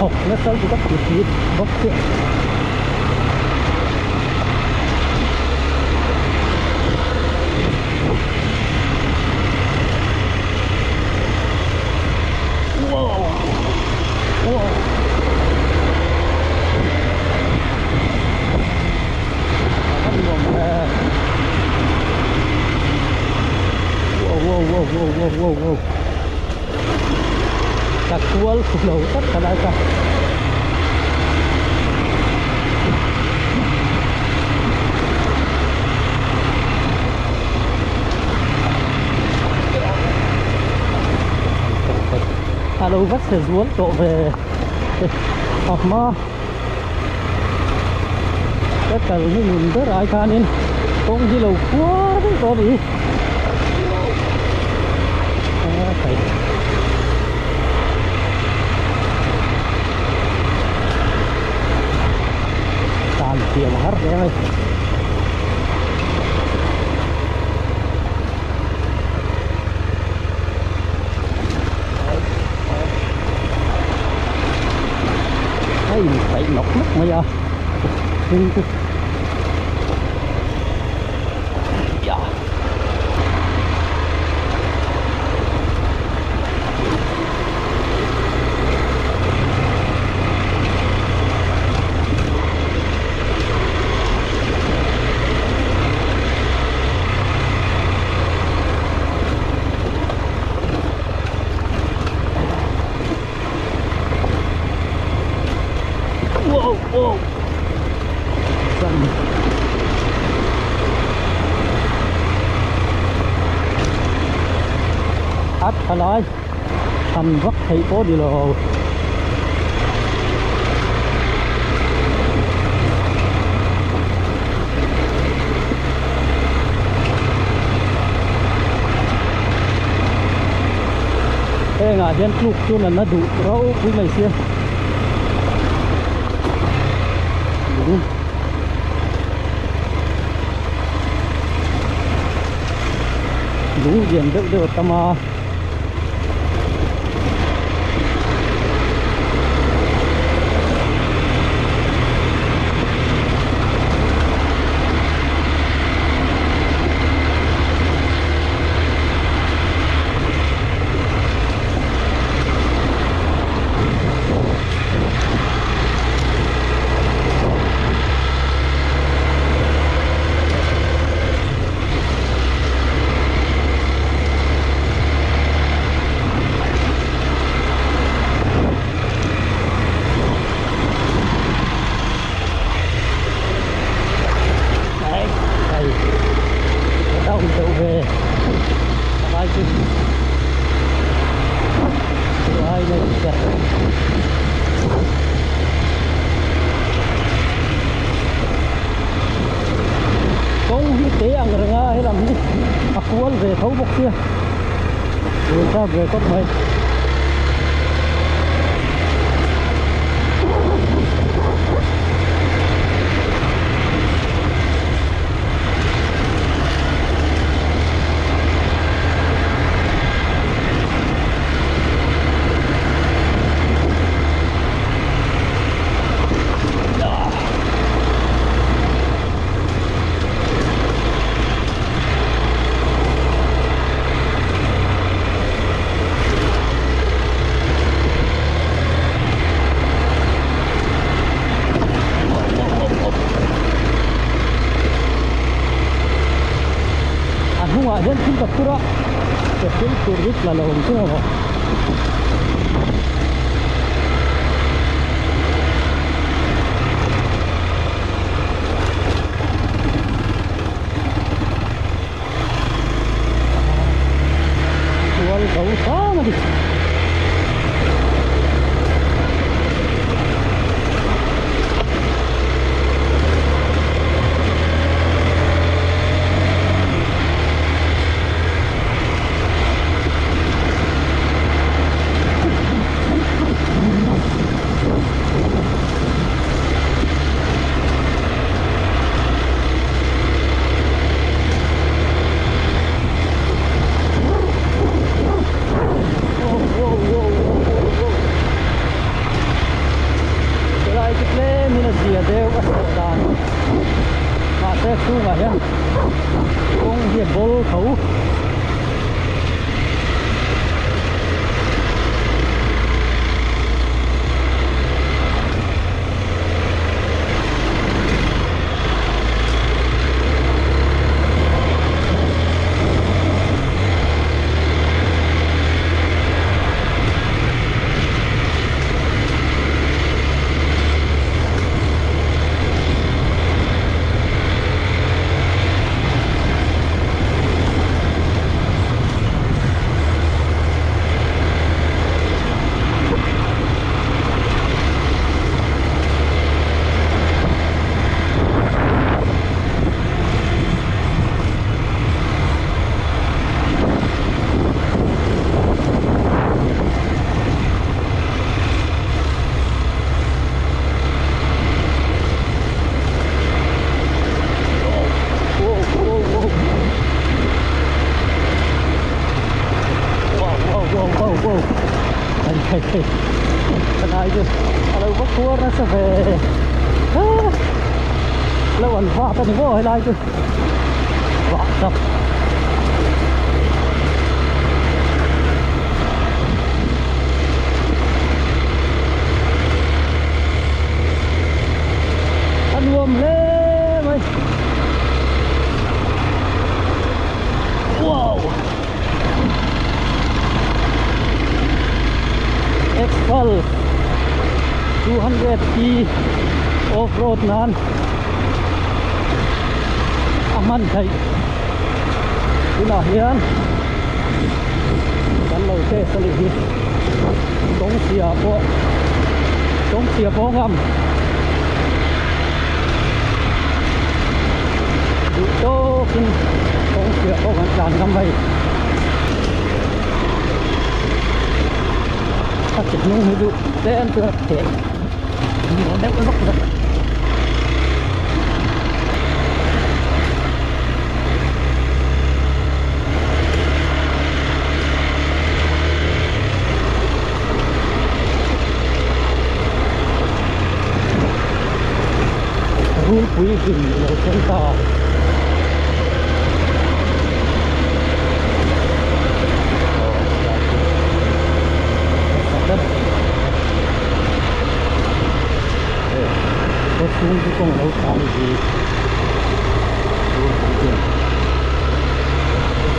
Thawk nasa lutuk a titi bawk chiah. Wow! Wow! A nuam hle. Wow wow wow wow wow wow wow. Ka kual khu lo tlat ta lai kha. A lo va chhe zual tawh ve a hma ka kal ni nun ber ai khanin kawng hi lo khuar vek tawh a ni. Tan thiam a har hle mai. A inpaih nawk nawk mai a hring chu. Wow, wow. A tha lai han vak theih pawh ni lo. Hengah hian tluk chu nana duh ropui mai sia. Lung lian deuh deuh a tam a. Đấy, đây Đâu tự về Ai chứ Ai đây kìa. Kawng hi te ang reng a helam hi a kual ve tho bawk sia tun ta ve tawp mai. A hnungah hian thil ka phur a ka thil phur hi tla lo ang chu maw. Kual zo hram a ni. bawl tho. Helai chu vah chak a nuam hle mai wow Excel 200 T off road nan a hman theih tunah hian kan lo test a nih hi kawng chhia pawh kawng chhia pawh ngam duh tawkin kawng chhia pawh kan tlan ngam hei a che hnung hi duh tlem chuan a theh deuh vak vak. Rulpui hlim a lo thleng ta a. Khaw chhung chu kawng a lo tha a ni hi khaw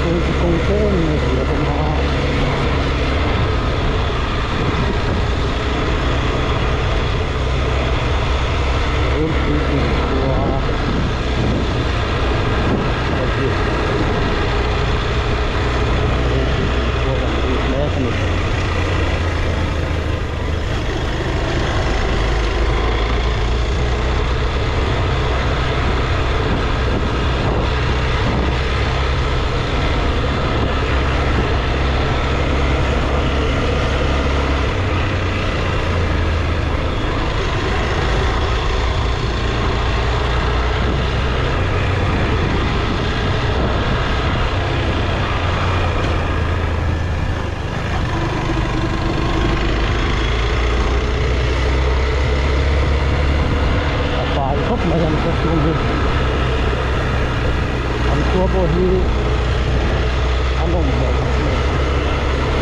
chhung chu kawng tlem mai hi a awm a. A fai khawp mai an khaw chhung hi an khua pawh hi a nawm hmel khawp mai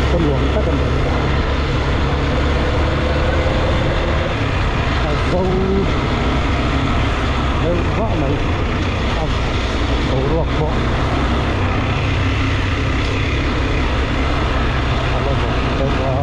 khaw nuam tak a ni a zo deuh vah mai a boruak pawh. A la vawk deuh a.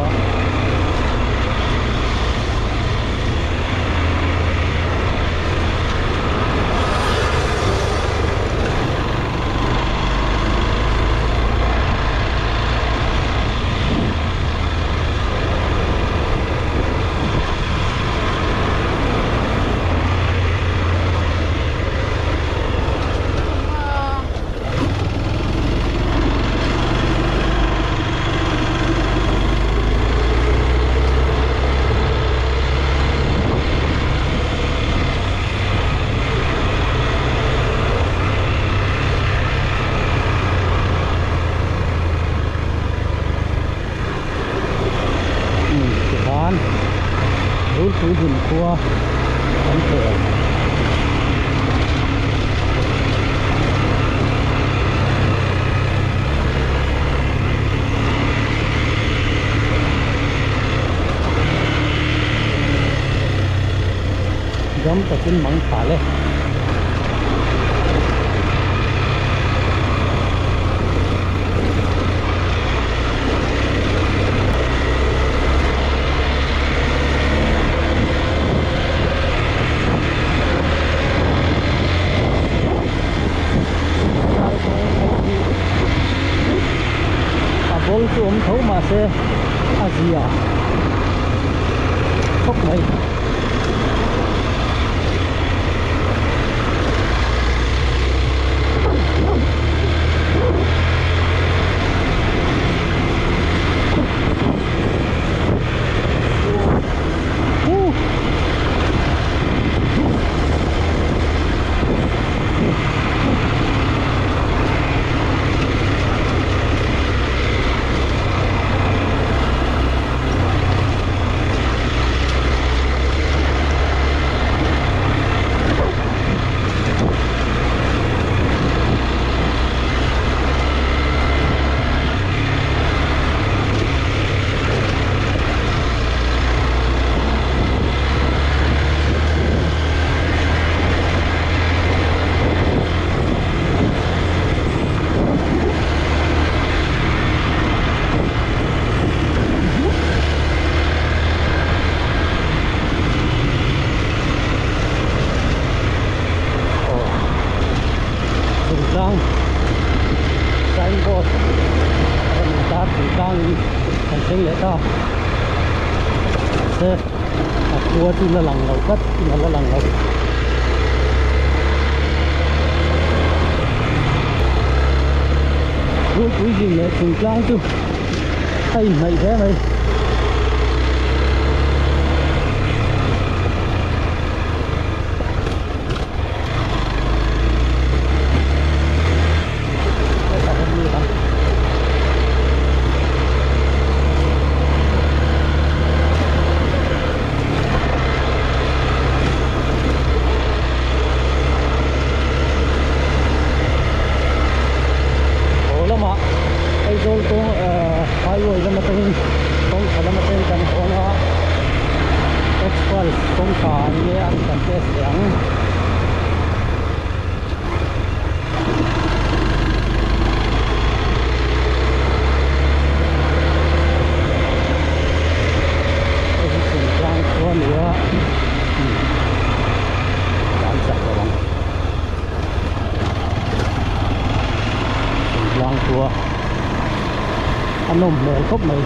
Tikhan Rulpui hmun khua kan tel. takin mang tha le. A ball chu awm tho mahse a zia khawp mai. Thingtlang signboard a rawn intar thingtlangin kan thleng leh ta mahse a khua chu la lang lo tlat in a la lang lo. Rulpui zin leh thingtlang chu a inhnaih hle mai. Haw lamah Aizawl kawng ehh highway lam atangin kawng tha lam atangin kan hawn a asphalt kawng tha an nge an kan test leh ang. Hei hi thingtlang khua a ni a tlan chak lo ang thingtlang khua a nawm hmel khawp mai.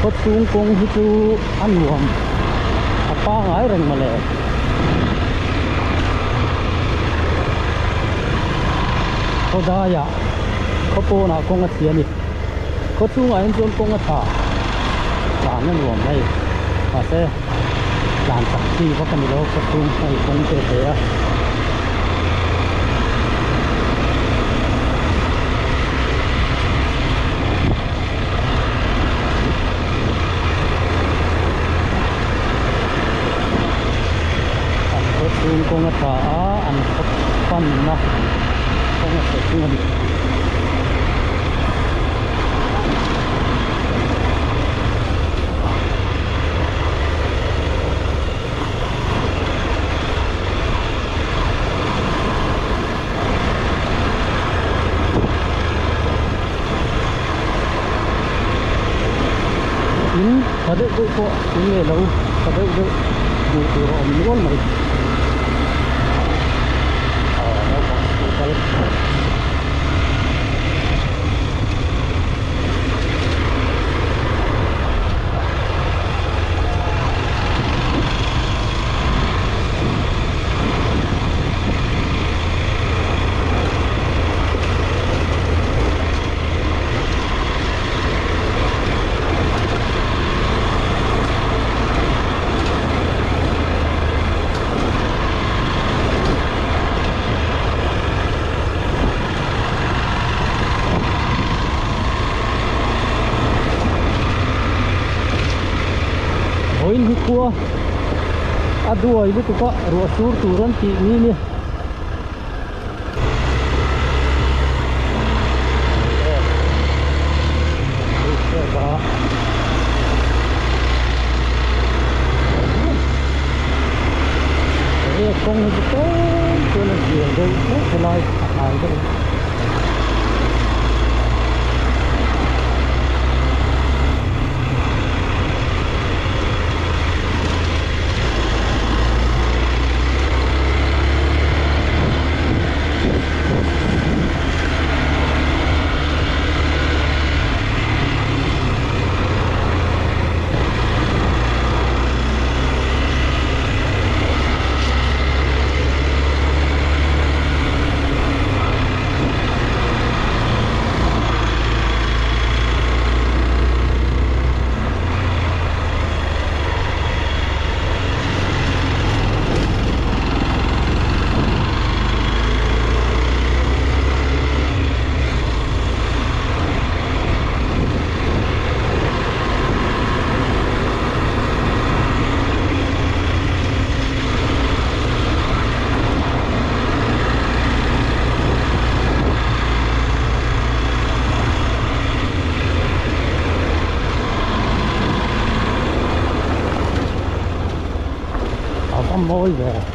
Khawchhung kawng hi chu a nuam a pangai reng mawle. Khawdaiah khaw pawnah kawng a chhia a ni. Khawchhungah hian chuan kawng a tha tlan a nuam mai mahse tlan chak chi vak a ni lo khawchhung hei kawng te te a. An khawchhung kawng a tha a an khaw panna kawng a chhe thung a ni. deuh pawh thing leh lo tha deuh deuh hmuh tur a awm nual mai aw naupang school kal. Vawiin hi khua a duai lutuk a ruah sur tur an tih ni ni. Kawng hi chu tlem chuan a zir deuh hlek helai a hnai deuh. A va mawi ve.